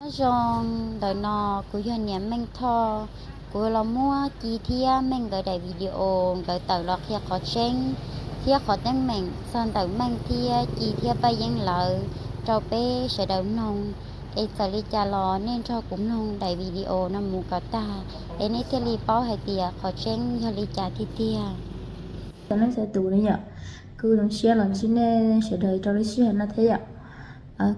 Nyob zoo, ntawm no kuv yog niam Meej Thoj. Kuv los muab Ci thiab Meej nkawd daim video nkawd tawm los qhia qhov tseeb thiab qhov teeb meem txog ntawm Meej thiab Ci thiab Paj Yeeb lawv rau peb sawv daws mloog. Es txawm li cas los nej nrog kuv mloog daim video no mus kom tag, es nej thiaj li paub hais tias qhov tseeb yog li cas tiag tiag. Txhua leej txhua tus na yom, kuv zoo siab los ntsib nej sawv daws rau lub sij hawm no thiab yom.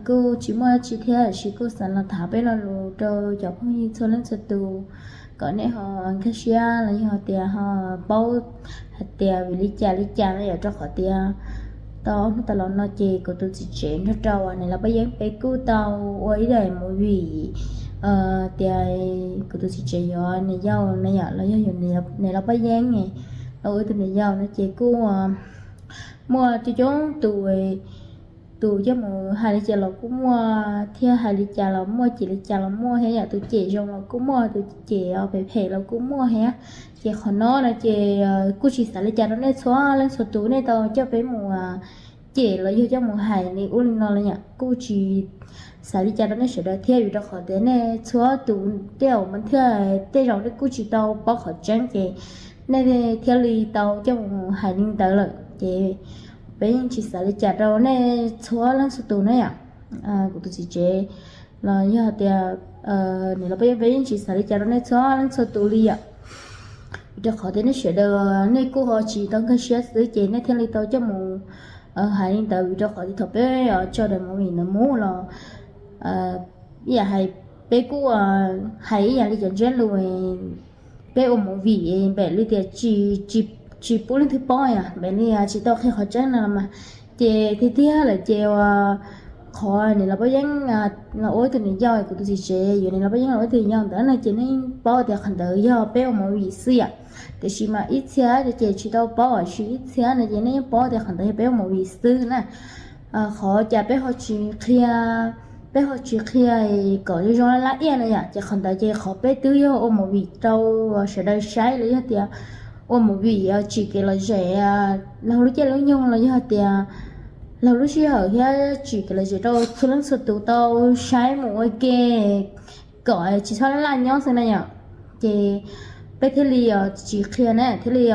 Kuj tsis muaj dab tsi thiab, tiam sis kuj xav los tham peb lo lus rau cov phooj ywg txhua leej txhua tus, kom nej ho nkag siab los yog tias ho paub hais tias vim li cas li cas no yom, rau qhov tias tau hnub tas los no ces kuv tus txiv tsev nrog rau niam laus Paj Yeeb peb kuj tau ua ib daim movie tias kuv tus txiv tsev yuav niam yau na yom, los yog yuav niam laus Paj Yeeb los ua ib tug niam yau no ces kuj muaj coob coob tus, tus coj mus hais li cas los kuj muaj, thiab hais li cas los muaj, cem li cas los muaj thiab yom, tus cem zoo los kuj muaj, tus cem phem phem los kuj muaj thiab. Ces qhov no no ces kuj tsis xav li cas rau nej txhua leej txhua tus, nej tau coj peb mus cem los yog coj mus hais li ub li no los yom, kuj tsis xav li cas rau nej sawv daws thiab, vim rau qhov tias nej txhua tus tej zaum mas thiaj tej zaum nej kuj tsis tau paub qhov tseeb ces nej thiaj li tau coj mus hais li ntawd lawm ces peb yeej tsis xav li cas rau nej txhua leej txhua tus na yom. Kuv tus txiv tsev los yog tias niam laus Paj Yeeb peb yeej tsis xav li cas rau nej txhua leej txhua tus li yom. Rau qhov tias nej sawv daws nej kuj ho tsis tau nkag siab xwb ces nej thiaj li tau coj mus hais li ntawd, vim rau qhov tias thaum peb tso daim movie ntawd mus los ib yam hais peb kuj hais ib yam li cov ntsiab lus, peb ua movie npaum li tias tsis pub leej twg paub yom, npaum li tsis tau qhia qhov tseeb no los mas. Ces tiag tiag lawm ces uas qhov niam laus Paj Yeeb los ua ib tug niam yau, kuv tus txiv tsev yuav niam laus Paj Yeeb los ua ib tug niam yau ntawd no ces nej yeej paub tias qhov ntawd yog peb ua movie xwb yom. Tiam sis mas ib txhia ces tsis tau paub, tiam sis ib txhia no ces nej yeej paub tias qhov ntawd yog peb ua movie xwb na. Qhov cas peb ho tsis qhia, peb ho tsis qhia kom zoo zoo laj laj iaj no yom, ces qhov ntawd ces qhov peb twb yog ua movie rau sawv daws saib los yog tias ua movie tsim kev lom zem laug lub caij lub nyoog los yog tias laug lub sij hawm thiab tsim kev lom zem rau txhua leej txhua tus tau saib mus ua ke kom tsis txhob laj laj nyob xwb na yom. Ces peb thiaj li tsis qhia na, thiaj li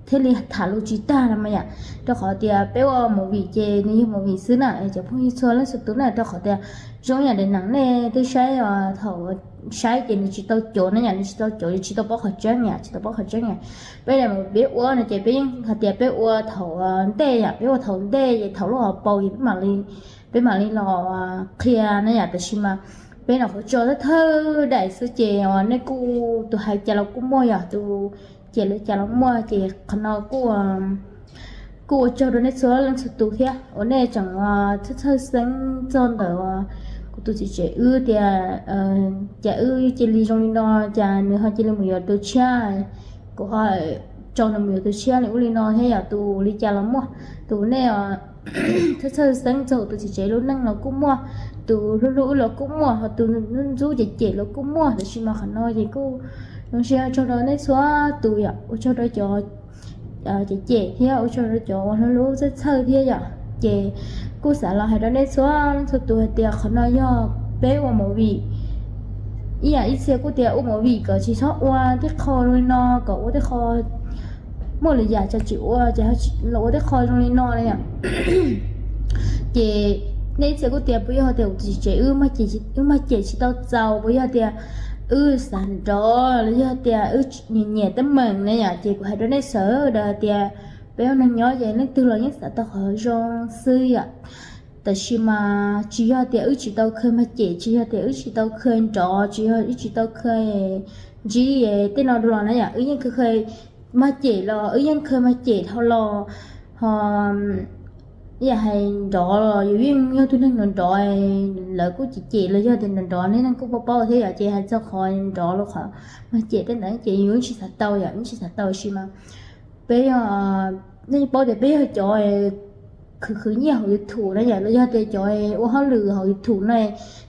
thiaj li tham lus tsis tag no mas yom, rau qhov tias peb ua movie ces nws yog movie xwb na, cov phooj ywg txhua leej txhua tus na, rau qhov tias zoo yam daim neeg nej twb saib, thaum saib ces nws tsis tau cuav na yom, nws tsis tau cuav, tsis tau paub qhov tseeb yom, tsis tau paub qhov tseeb yom. Peb daim movie peb ua no ces peb yeej hais tias peb ua thaum ntej yom, peb ua thaum ntej ces thaum lub hauv paus ces peb mam li, peb mam li los qhia na yom, tiam sis mas peb los qhuav tso thawj thawj daim xwb ces nej kuj tus hais cas los kuj muaj yom, tus cem li cas los muaj, ces qhov no kuj kuj ua tsaug rau nej txhua leej txhua tus thiab uas nej tseem txhawj txhawj xeeb txog ntawm kuv tus txiv tsev wb tias cas wb cia li zoo li no, cas nws ho cia li mus yuav tus tshiab. Kuv ho tso nws mus yuav tus tshiab li ub li no thiab yom, tus li cas los muaj, tus nej txhawj txhawj xeeb txog tus txiv tsev lub neej los kuj muaj, tus hlub hlub wb los kuj muaj, ho tus ntxub ntxub cem cem los kuj muaj, tiam sis mas qhov no ces kuj zoo siab ua tsaug rau nej txhua tus yom, ua tsaug rau cov cem cem thiab ua tsaug rau cov uas hlub hlub txhawj txhawj thiab yom. Ces kuj xav los hais rau nej txhua leej txhua tus hais tias qhov no yog peb ua movie, ib yam ib txhia kuj tias ua movie kom tsis txhob ua tej qho zoo li no, kom ua tej qho muaj lwm yam ces tsis ua, ces los ua tej qho zoo li no na yom. Ces nej ib txhia kuj tias puas yog tias kuv tus txiv tsev wb mag cem tsis tau txaus, puas yog tias wb xav nrov los yog tias wb nyiam nyiam teeb meem na yom. Ces kuv hais rau nej sawv daws tias peb ua neeg nyob ces leej twg los yeej xav tau qhov zoo xwb yom. Tiam sis mas tsis yog tias wb tsis tau kha mag cem, tsis yog tias wb tsis tau kha nrov, tsis yog wb tsis tau kha ntsib tej no dua los na yom, wb yeej kha kha mag cem los wb yeej kha mag cem dhau los, ho ib yam hais nrov los yus yeej yog tus neeg nrov nrov, lawv kuj cem cem los yog tias nrov nrov nej leej kuj paub paub thiab yom. Ces hais txog qhov nrov los qhov mag cem tej ntawd ces yus yeej tsis xav tau yom, yeej tsis xav tau, tiam sis mas peb yog, nej paub tias peb yog cov khwv khwv nyiaj hauv YouTube na yom, los yog tias cov ua hauj lwm hauv YouTube na,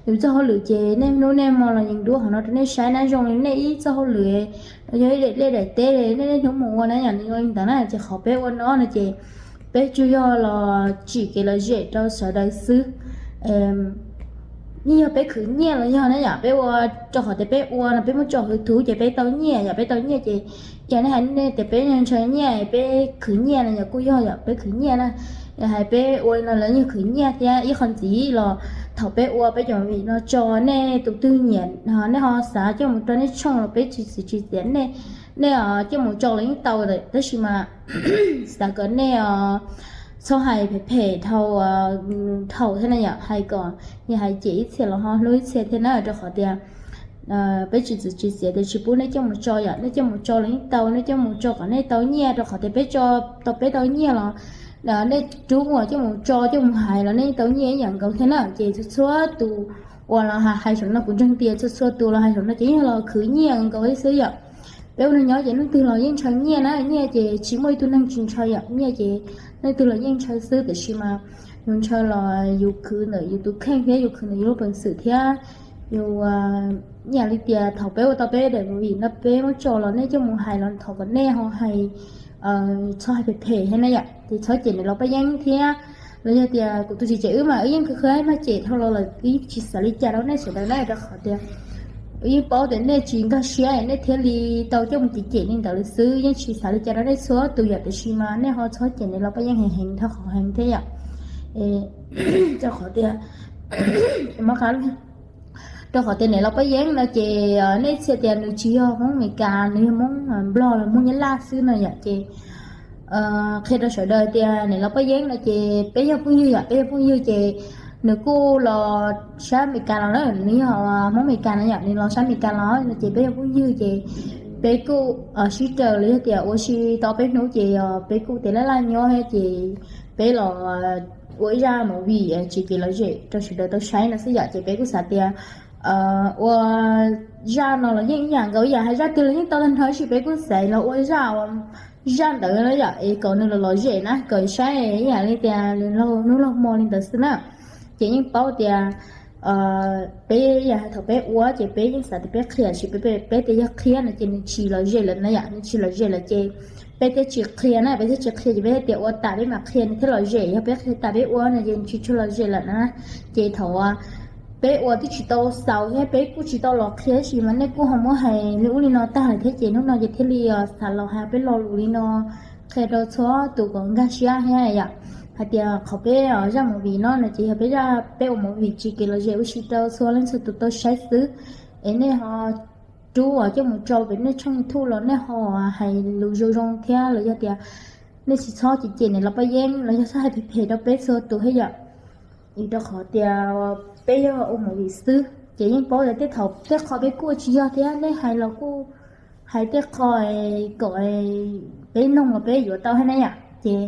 yus txoj hauj lwm ces nej hnub nej hmo los yeej duab qhov no rau nej saib na, zoo li nej ib txoj hauj lwm los yog ib daim liaj daim teb nej niaj hnub mus ua na yom, nws zoo li ntawd na. Ces qhov peb ua no no ces peb tsuas yog los tsim kev lom zem rau sawv daws xwb. yeej yog peb khwv nyiaj los yog ne yom, peb ua, rau qhov tias peb ua no peb muab tso hwv thuv ces peb tau nyiaj yom, peb tau nyiaj ces, ces nej hais nej tias peb ntshaw nyiaj peb khwv nyiaj no yog kuj yog yom, peb khwv nyiaj na. Hais peb ua li no lawv yeej khwv nyiaj thiab ib qho ntxiv los thaum peb ua peb cov movie no tso nej tus twg nyiam nej ho xav coj mus rau nej tshooj los peb tsis txwv tsis txiav nej, nej coj mus tso los yeej tau tab sis mas xav kom nej txhob hais phem phem dhau, dhau thiab na yom, hais kom, yog hais cem ib txhia los ho hlub ib txhia thiab na, rau qhov tias peb tsis txwv tsis txiav tias tsis pub nej coj mus tso yom, nej coj mus tso los yeej tau, nej coj mus tso kom nej tau nyiaj, rau qhov tias peb tso tau peb tau nyiaj los nej rub uas coj mus tso coj mus hais los nej yeej tau nyiaj ib yam nkaus thiab na. Ces txhua txhua tus uas los hais saum no kuv ntseeg tias txhua txhua tus los hais saum no ces yeej los khwv nyiaj nkaus li xwb yom. Peb ua neeg nyob ces leej twg los yeej ntshaw nyiaj na, nyiaj ces tsis muaj ib tug neeg tsis ntshaw yom, nyiaj ces leej twg los yeej ntshaw xwb, tiam sis mas yus ntshaw los yus khwv ntawm yus tus kheej thiab yus khwv ntawm yus lub peev xwm thiab yus, ib yam li tias thaum peb ua tau peb daim movie no peb muab tso los nej coj mus hais los thov kom nej ho hais, txhob hais phem phem thiab na yom, ces txhob cem niam laus Paj Yeeb thiab. Los yog tias kuv tus txiv tsev wb mas wb yeej khwv khwv maj cem dhau los lawm, wb yeej tsis xav li cas rau nej sawv daws na, rau qhov tias wb yeej paub tias nej tsis nkag siab nej thiaj li tau coj mus cem cem li ntawd lawm xwb, yeej tsis xav li cas rau nej txhua tus yom, tiam sis mas nej ho txhob cem niam laus Paj Yeeb heev heev dhau qhov heev thiab yom. Rau qhov tias rau qhov tias niam laus Paj Yeeb no ces nej txhia tias nws tsis yog Hmoob Amelikas, nws yog Hmoob Nplog los Hmoob Nyab Laj xwb no yom, ces qhia rau sawv daws tias niam laus Paj Yeeb no ces peb yog phooj ywg yom, peb yog phooj ywg ces nws kuj los sab Amelikas los na, nws yog Hmoob Amelikas no yom, nws los sab Amelikas los no ces peb yog phooj ywg ces peb kuj sib raws los yog tias ua si tau peb hnub ces peb kuj tes laj laj nyob thiab ces peb los ua ib zaj movie tsis kev lom zem rau sawv daws tau saib no xwb yom, ces peb kuj xav tias ua zaj no los yeej ib yam nkaus ib yam hais zaj twg los yeej tau tag nrho, tab sis peb kuj xav los ua zaj, zaj ntawd na yom, es kom nws los lom zem na, kom saib ib yam li tias nws laug hnub laug hmo li ntawd xwb na. Ces yeej paub tias peb yam hais thaum peb ua ces peb yeej xav tias peb qhia, tab sis peb tias yog qhia no ces nws tsis lom zem lawm na yom, nws tsis lom zem lawm ces peb thiaj tsis qhia na, peb thiaj tsis qhia ces peb tias ua tas peb mam qhia nws thiaj lom zem, yog peb qhia tas peb ua no ces nws tsis tshua lom zem lawm na. Ces thaum peb ua twb tsis tau xaus thiab peb kuj tsis tau los qhia, tab sis mas nej kuj ho muab hais li ub li no tag lawm thiab ces hnub no ces thiaj li xav los hais peb lo lus li no qhia rau txhua tus kom nkag siab thiab yom, hais tias qhov peb zaj movie no no ces yog peb zaj peb ua movie tsis kev lom zem ua si rau txhua leej txhua tus tau saib xwb. Es nej ho rub uas coj mus tso pem nej tshooj YouTube los nej ho hais lus zoo zoo thiab los yog tias nej tsis txhob cem cem niam laus Paj Yeeb los yog txhob hais phem phem rau peb txhua tus thiab yom. Rau qhov tias peb yog ua movie xwb ces yeej paub tias tej thaum tej qho peb kuj ua tsis yog thiab, nej hais los kuj hais tej qho kom peb noog los peb yuav tau thiab na yom. Ces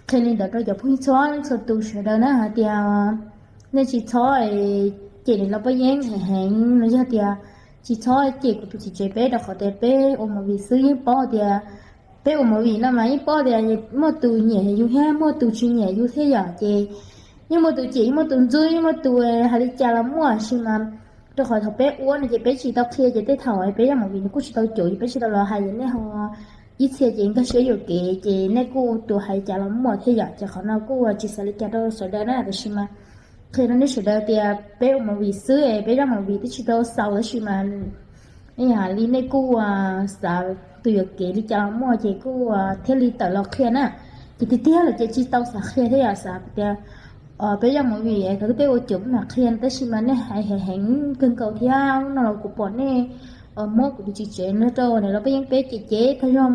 qhia li ntawd rau cov phooj ywg txhua leej txhua tus sawv daws na hais tias nej tsis txhob cem niam laus Paj Yeeb heev heev los yog tias tsis txhob cem kuv tus txiv tsev peb, rau qhov tias peb ua movie xwb yeej paub tias peb ua movie no mas yeej paub tias muaj tus nyiam yus thiab muaj tus tsis nyiam yus thiab yom. Ces yeej muaj tus cem, yeej muaj tus ntxub, yeej muaj tus hais li cas los muaj, tab sis mas rau qhov thaum peb ua no ces peb tsis tau qhia ces tej thaum peb zaj movie no kuj tsis tau cuam ces peb tsis tau los hais, ces nej ho ib txhia ces nkag siab yuam kev ces nej kuj tus hais li cas los muaj thiab yom. Ces qhov no kuj tsis xav li cas rau sawv daws na, tab sis mas qhia rau nej sawv daws tias peb ua movie xwb, peb zaj movie twb tsis tau xaus tab sis mas yam li nej kuj xav tus yuam kev li cas los muaj ces kuj thiaj li tawm los qhia na. Ces tiag tiag lawm ces tsis tau xav qhia thiab yom, xav tias peb zaj movie thaum twg peb ua cuam mam qhia no, tab sis mas nej hais heev heev kawg nkaus thiab no los kuv pom nej muab kuv tus txiv tsev no rau niam laus Paj Yeeb peb cem cem tag zog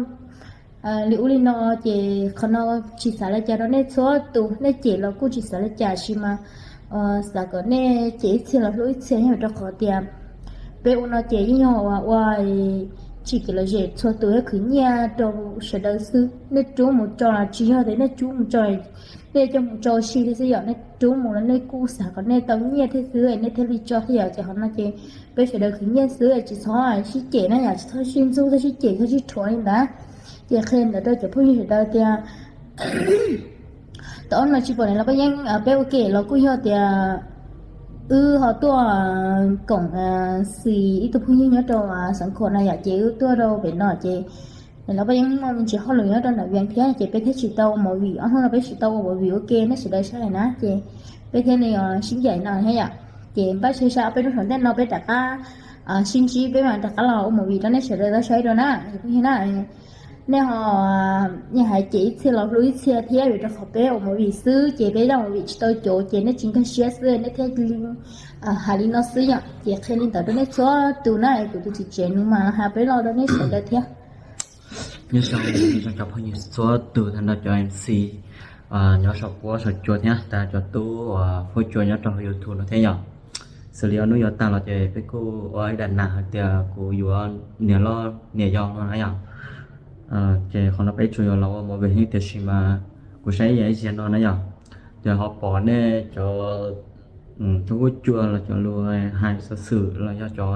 li ub li no, ces qhov no tsis xav li cas rau nej txhua tus, nej cem los kuj tsis xav li cas, tab sis mas xav kom nej cem ib txhia los hlub ib txhia, rau qhov tias peb ua no ces yeej yog ua tsis kev lom zem txhua tus, yog khwv nyiaj rau sawv daws xwb. Nej rub mus tso los tsis yog tias nej rub mus tso, nej coj mus tso si li xwb yom, nej rub mus los nej kuj xav kom nej tau nyiaj thiab xwb nej thiaj li tso thiab yom. Ces qhov no ces peb sawv daws khwv nyiaj xwb tsis txhob sib cem na yom, tsis txhob sib ntxub, txhob sib cem, txhob sib rhuav li ntawd. Ces qhia ntawd rau cov phooj ywg sawv daws tias tau ob no tsis pom niam laus Paj Yeeb peb ua ke los kuj yog tias wb ho tuaj koom xis ib tug phooj ywg nyob rau Xeev Khuam no yom, ces wb tuaj rau pem no ces niam laus Paj Yeeb muaj me ntsis hauj lwm nyob rau nram Vias thiab ces peb thiaj tsis tau ua movie, ob hnub no peb tsis tau ua movie ua ke nej sawv daws saib na, ces peb thiaj li sib ncaim no thiab yom. Ces npaj sab sab peb lub saum ntej no peb rov qab sib ntsib peb mam rov qab los ua movie rau nej sawv daws tau saib dua na. Na, nej ho, nej hais cem ib txhia los hlub ib txhia thiab, vim rau qhov peb ua movie xwb ces peb zaj movie tsis tau cuav ces nej tsis nkag siab xwb nej thiaj li hais li no xwb yom. Ces qhia li ntawd rau nej txhua tus na, kuv tus txiv tsev nws mam los hais peb los rau nej sawv daws thiab. Nyob zoo cov phooj ywg txhua tus, tag nrho cov M C nyob saum huab saum cua thiab tag cov tub huab cua nyob rau YouTube no thiab yom. Xws li ob hnub yuav tag los ces peb kuj ua ib daim nas hais tias kuv yuav niam loj niam yau no na yom. Ces qhov no peb tsuas yuav los ua movie thiab tiam sis mas kuv saib ib yam ib zaug no na yom, ces ho pom nej cov tub huab cua los cov lus hais xov xwm los yog cov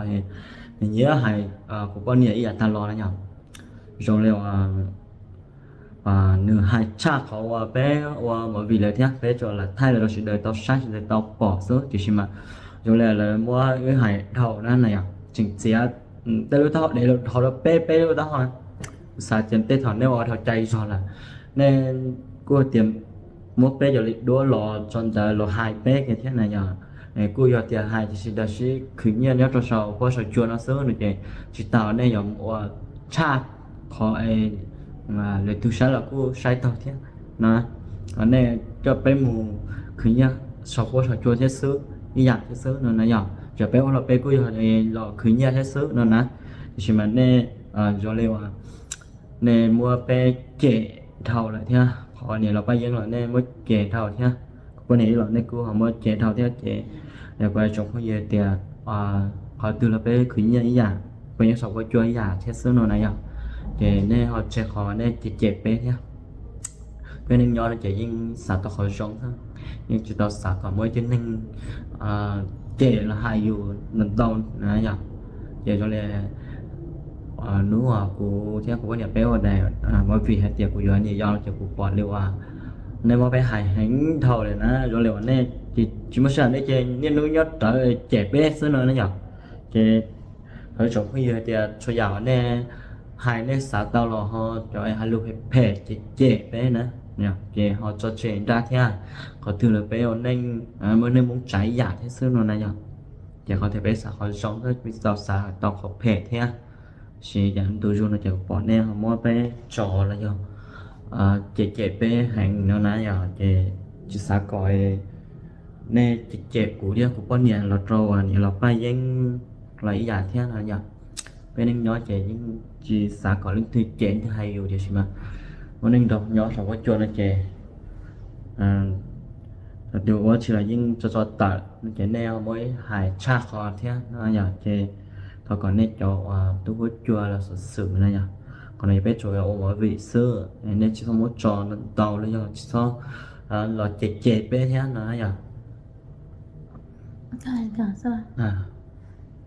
nyiam hais kuv poj niam ib yam tag los na yom. Zoo li nws hais tshaj qhov uas peb ua movie lawm thiab peb tsuas lam thaij los rau sawv daws tau saib sawv daws tau pom xwb, tiam sis mas zoo li lawv muab wb hais dhau na na yom, tseem txiav tej lub taub hau dev los dhau rau peb peb lub taub hau. Kuv xav tias tej thaum nej ua dhau cai zog lawm, nej kuj tias muab peb cov li duab los tso ntawd los hais peb kiag thiab na yom. Kuj yog tias hais tiam sis daws sib khwv nyiaj nyob rau saum huab saum cua no xwb no ces tsis tas nej yuav ua tshaj qhov lwm tus saib los kuj saib taug thiab no. Nej coj peb mus khwv nyiaj saum huab saum cua thiab xwb, ib yam thiab xwb no na yom. Txawm peb ua los peb kuj yog los khwv nyiaj thiab xwb no na. Tiam sis mas nej zoo li uas nej muab peb cem dhau lawm thiab, qhov niam laus Paj Yeeb los nej muab cem dhau thiab, kuv poj niam los nej kuj ho muab cem dhau thiab ces yog kuv tsoom phooj ywg tias qhov twg los peb khwv nyiaj ib yam, peb yeej saum huab cua ib yam thiab xwb no na yom. Ces nej ho tseg qhov nej cem cem peb thiab. Peb neej nyob no ces yeej xav tau qhov zoo xwb, yeej tsis tau xav kom muaj ib tug neeg cem los hais yus ntau ntau na yom. Ces zoo li hnub uas kuv thiab kuv poj niam peb ua daim movie hais tias kuv yuav niam yau no ces kuv pom li uas nej muab peb hais heev dhau lawm na, zoo li uas nej tsis muaj sij hawm nej ces niaj hnub nyob rawv cem peb xwb no na yom. Ces thov tsoom phooj ywg hais tias txhua yam uas nej hais nej xav tau los ho cov hais lus phem phem cem cem peb na, ces ho tso tseg nrab thiab, qhov twg los peb ua neej muaj neej Hmoob tsav ib yam thiab xwb no na yom. Ces qhov tias peb xav qhov zoo xwb, peb tsis tau xav tau qhov phem thiab. Sis yam ntu zus no ces kuv pom nej ho muab peb tso los yog cem cem peb heev no na yom, ces tsis xav kom nej cem cem kuv thiab kuv poj niam los rau uas niam laus Paj Yeeb los ib yam thiab no yom. Peb neej nyob ces yeej tsis xav kom leej twg cem leej twg hais yus, tiam sis mas muaj neej nrog nyob saum huab cua no ces tus ua tsis los yeej tso tso tawm no ces nej muab hais tshaj qhov thiab no yom. Ces thov kom nej cov uas tub huab cua los xov xwm no yom, qhov no yog peb tsuas ua movie xwb, nej tsis txhob muab tso ntau los yog tsis txhob los cem cem peb thiab no yom.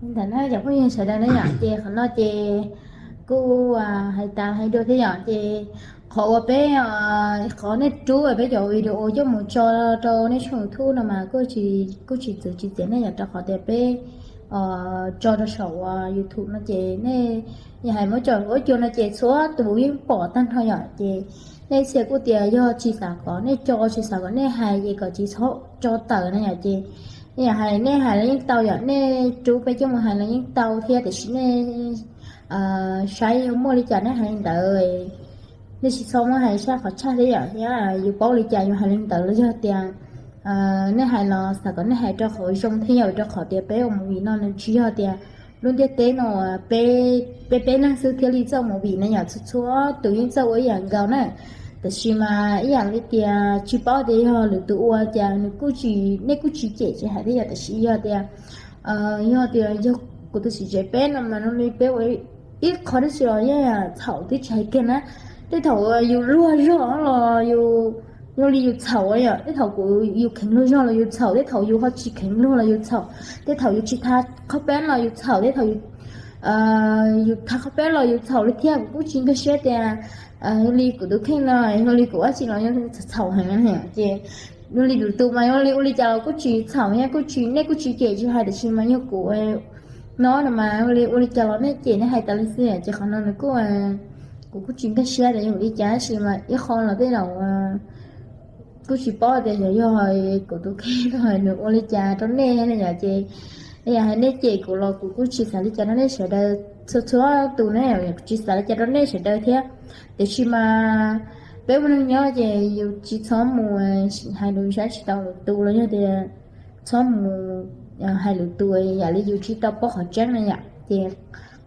Li ntawd na cov phooj ywg sawv daws na yom, ces qhov no ces kuj hais tas hais dua thiab yom, ces qhov uas peb, qhov nej rub peb cov video coj mus tso rau nej tshooj YouTube no mas kuj tsis txwv tsis txiav nej yom, rau qhov tias peb tso rau saum YouTube no ces nej yog hais muab tso huab cua no ces txhua tus yeej pom tag nrho yom. Ces nej txhia kuj tias yog tsis xav kom nej tso, tsis xav kom nej hais ces kom tsis txhob tso tawm na yom. Ces nej yog hais nej hais los yeej tau yom, nej rub peb coj mus hais los yeej tau thiab, tiam sis nej saib yog muaj li cas nej hais li ntawd, nej tsis txhob muab hais sab qhov tshaj thiab yom. Thiab yus paub li cas yus hais li ntawd los yog tias nej hais los xav kom nej hais rau qhov zoo thiab yom, rau qhov tias peb ua movie no nws tsis yog tias lub ntiaj teb no peb peb leeg xwb thiaj li txawj ua movie na yom, txhua txhua tus yeej txawj ua ib yam nkaus na. Tab sis mas ib yam li tias tsis paub tias yog lwm tus ua cas nws kuj tsis, nej kuj tsis cem tsis hais thiab yom, tab sis yog tias, yog tias yog kuv tus txiv tsev peb no mas no li peb ua ib qho dab tsi los yeej txhaum twb tsis hais kiag na. Tej thaum yus luag zog los yus, yog li yus txhaum yom, tej thaum kuv yus kheev luag zog los yus txhaum, tej thaum yus ho tsis kheev luag los yus txhaum, tej thaum yus tsis tha qhob peb los yus txhaum, tej thaum yus tha qhob peb los yus txhaum li thiab. Kuv kuj tsis nkag siab tias yog li kuv tus kheej no, yog li kuv ua tsi los yus txhaum heev. Ces yog li lwm tus mas yog li ua li cas los kuj tsis txhaum thiab, kuj tsis, nej kuj tsis cem tsis hais, tab sis mas yog kuv no no mas ua li, ua li cas los nej cem nej hais tas li xwb. Ces qhov no nws kuj, kuv kuj tsis nkag siab tias yog li cas, tab sis mas ib qho los tej zaum kuj tsis paub tias yog, yog kuv tus kheej no nws ua li cas rau nej ne yom. Ces yog hais nej cem kuv los kuv kuj tsis xav li cas rau nej sawv daws txhua txhua tus ne, tsis xav li cas rau nej sawv daws thiab. Tiam sis mas peb ua neeg nyob ces yus tsis txhob mus hais lus saib tsis tau lwm tus los yog tias txhob mus hais lwm tus yam li yus tsis tau paub qhov tseeb na yom. Ces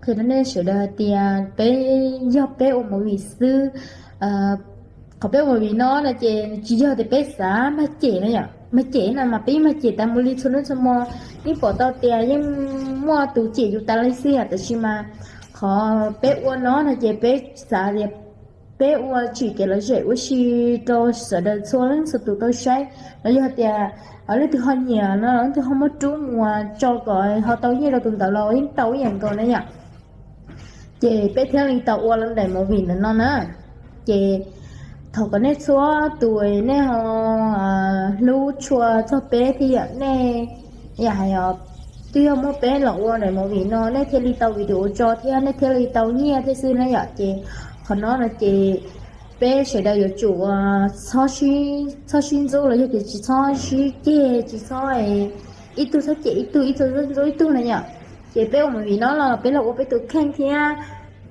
qhia rau nej sawv daws hais tias peb, yog peb ua movie xwb, qhov peb ua movie no no ces tsis yog tias peb xav mag cem no yom, mag cem no mas peb yeej mag cem tas mus li txhua hnub txhua hmo, yeej pom tau tias yeej muaj tus cem yus tas li xwb yom. Tiam sis mas qhov peb ua no no ces peb xav tias peb ua tsim kev lom zem ua si rau sawv daws txhua leej txhua tus tau saib, los yog tias leej twg ho nyiam no leej twg ho muab rub mus tso kom ho tau nyiaj rau tus ntawd los yeej tau ib yam nkaus na yom. Ces peb thiaj li tau ua lawv daim movie ntawm no na. Ces thov kom nej txhua tus nej ho hlub tshua txog peb thiab yom. Nej yam hais os, twb yog muaj peb los ua daim movie no nej thiaj li tau video tso thiab nej thiaj li tau nyiaj thiab xwb na yom. Ces qhov no no ces peb sawv daws yuav tsum txhob sib ntxub los yog tias tsis txhob sib ceg, tsis txhob ib tug txhob cem ib tug, ib tug txhob ntxub ib tug na yom. Ces peb ua movie no los peb los ua peb tus kheej thiab,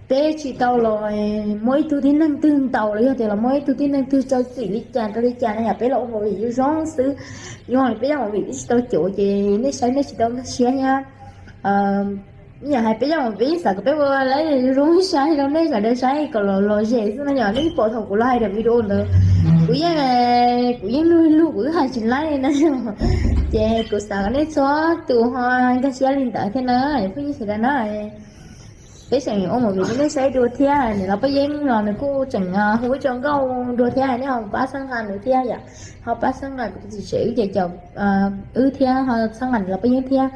peb tsis tau los muab ib tug tib neeg twg ntaus los yog tias los muab ib tug tib neeg twg rau txim li cas rau li cas na yom. Peb los ua movie zoo zoo xwb, yog peb ua movie twb tsis tau cuav ces nej saib nej tsis tau nkag siab thiab. Yam hais peb ua movie xav kom peb ua lawv zoo zoo saib rau nej sawv daws saib kom los los zem xwb na yom. Nej pom thaum kuv los hais daim video ntawd, kuv yeej, kuv yeej lug lug kuv twb hais tsis laib na. Ces kuv xav kom nej txhua tus ho nkag siab li ntawd thiab na, phooj ywg sawv daws na. Peb tseem ua movie rau nej saib dua thiab, niam laus Paj Yeeb los nws kuj tseem hu ib co nkauj dua thiab, nej ho pab txhawb nqa nws thiab yom. Ho pab txhawb nqa kuv tus txiv tsev wb ces cov, wb thiab ho txhawb nqa niam laus Paj Yeeb thiab.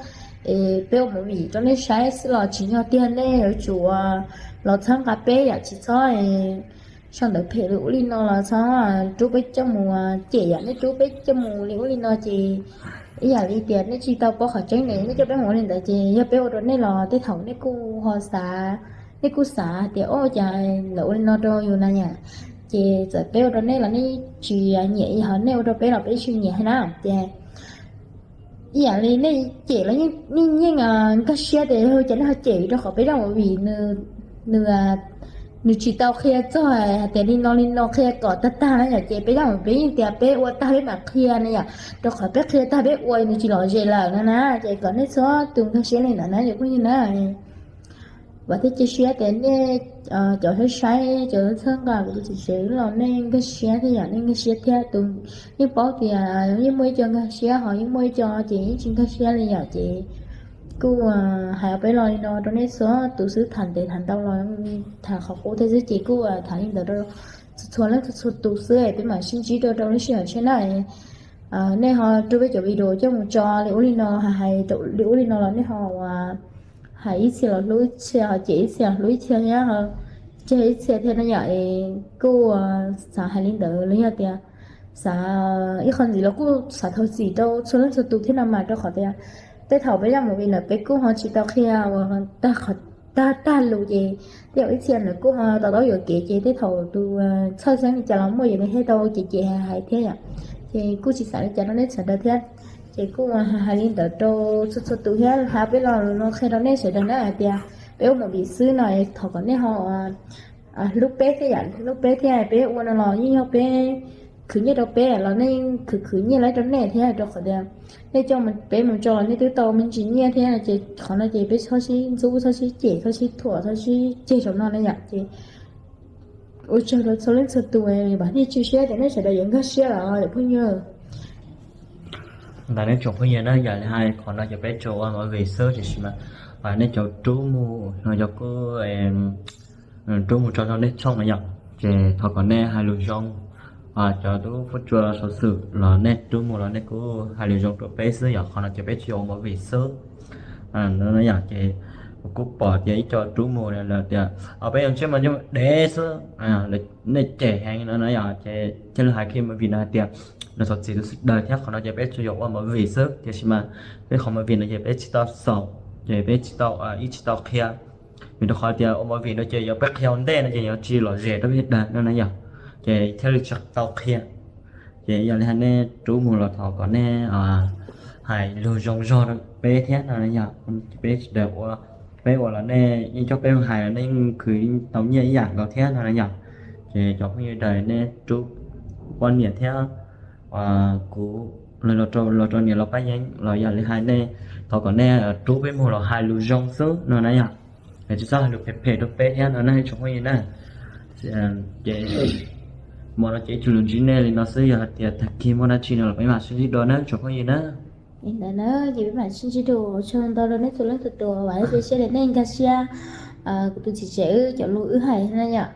Es peb ua movie rau nej saib xwb los tsis yog tiag, nej yuav tsum los txhawb nqa peb yom, tsis txhob sau ntawv phem li ub li no los txhob rub peb coj mus cem yom. Nej rub peb coj mus li ub li no ces ib yam li tias nej tsis tau paub qhov tseeb ne, nej coj peb mus ua li ntawd ces yog peb ua rau nej los tej thaum nej kuj ho xav, nej kuj xav tias o cas lawv ua li no rau yus na yom. Ces txawm peb ua rau nej los nej tsis nyiam, ho nej ua rau peb los peb tsis nyiam thiab na. Ces ib yam li nej cem los nej yeej nkag siab tias yog cas nej ho cem, rau qhov peb zaj movie nws, nws, nws tsis tau qhia txog hais tias li no li no qhia kom tag tag na yom. Ces peb zaj movie peb yeej tias peb ua tag peb mam qhia na yom, rau qhov peb qhia tag peb ua nws tsis lom zem lawm no na. Ces kom nej txhua tus nkag siab li ntawd na yom phooj ywg na. Vam thiab cia siab tias nej cov saib saib, cov txhawb nqa kuv tus txiv tsev los nej nkag siab thiab yom, nej nkag siab thiab. Tus yeej paub tias yeej muaj ib co nkag siab, ho yeej muaj ib co ces yeej tsis nkag siab li yom. Ces kuj hais peb los li no rau nej txhua tus xwb, tham ntev tham ntau los tham qhov qub thiab xwb, ces kuj tham li ntawd rau txhua leej txhua tus xwb, peb mam sib ntsib dua rau lub sij hawm tshiab na. Nej ho rub peb cov video coj mus tso li ub li no, hais li ub li no los nej ho hais ib txhia los hlub ib txhia, ho cem ib txhia los hlub ib txhia thiab, ho tseg ib txhia thiab na yom. Es kuj xav hais li ntawd los yog tias xav ib qho ntxiv los kuj xav thov txim rau txhua leej txhua tus thiab no mas, rau qhov tias tej thaum peb zaj movie ntawd peb kuj ho tsis tau qhia uas tag, tag lus ces tej zaum ib txhia nws kuj ho to taub yuam kev ces tej thaum tus txhawj xeeb li cas los muaj, ces nws thiaj tau cem cem hais hais thiab yom. Ces kuj tsis xav li cas rau nej sawv daws thiab. Ces kuj hais li ntawd rau txhua txhua tus thiab, hais peb los no qhia rau nej sawv daws na hais tias peb ua movie xwb no thov kom nej ho hlub peb thiab yom, hlub peb thiab. Peb ua no los yeej yog peb khwv nyiaj rau peb los nej khwv khwv nyiaj los rau nej thiab, rau qhov tias nej coj peb mus tso los nej twb tau me ntsis nyiaj thiab. Ces qhov no ces peb txhob sib ntxub, txhob sib cem, txhob sib thuam, txhob sib ceg saum no na yom. Ces ua tsaug rau txhua leej txhua tus, vam thiab cia siab tias nej sawv daws yuav nkag siab los yom phooj ywg. Ntawd nej tsoom phooj ywg na, yam li hais qhov no ces peb tsuas ua movie xwb, tiam sis mas nej cov rub mus no yog kuj rub mus tso rau nej tshooj na yom. Ces thov kom nej hais lus zoo, cov tub fuab tsua xov xwm los nej rub mus los nej kuj hais lus zoo rau peb xwb yom. Qhov no ces peb tsuas ua movie xwb. Yom, ces kuv kuj pom tias ib co rub mus lawm tias peb yuav ntsej muag ntsej muag dev xwb, nej cem heev no na yom. Ces thiaj li hais kiag movie no hais tias lus thov txim rau sawv daws thiab, qhov no ces peb tsuas yog ua movie xwb, tiam sis mas peb qhov movie no ces peb tsis tau xaus, ces peb tsis tau, ib tsis tau qhia. Vim rau qhov tias ua movie no ces yog peb qhia ua ntej no ces yuav tsis lom zem rau peb sawv daws no na yom. Ces thiaj li tsis tau qhia. Ces yog li hais nej rub mus los thov kom nej hais lus zoo zog rau peb thiab no yog peb sawv daws ua, peb ua los nej yeej coj peb mus hais los nej yeej khwv tau nyiaj ib yam nkaus thiab no yog. Ces cov phooj ywg sawv daws nej rub poj niam thiab kuv los rau niam laus Paj Yeeb los yog li hais nej thov kom nej rub peb mus los hais lus zoo xwb no na yog. Es tsis txhob hais lus phem phem rau peb thiab no na ib tsoom phooj ywg na. Ces hmo no ces ib tug lus ntsib nej li no xwb, yog hais tias tag kis muaj dab tsi no los peb mam sib ntsib dua na tsoom phooj ywg na. Li ntawd na ces peb mam sib ntsib dua, ua tsaug ntau rau nej txhua leej txhua tus uas siab li nej nkag siab kuv tus txiv tsev wb cov lus wb hais na yom.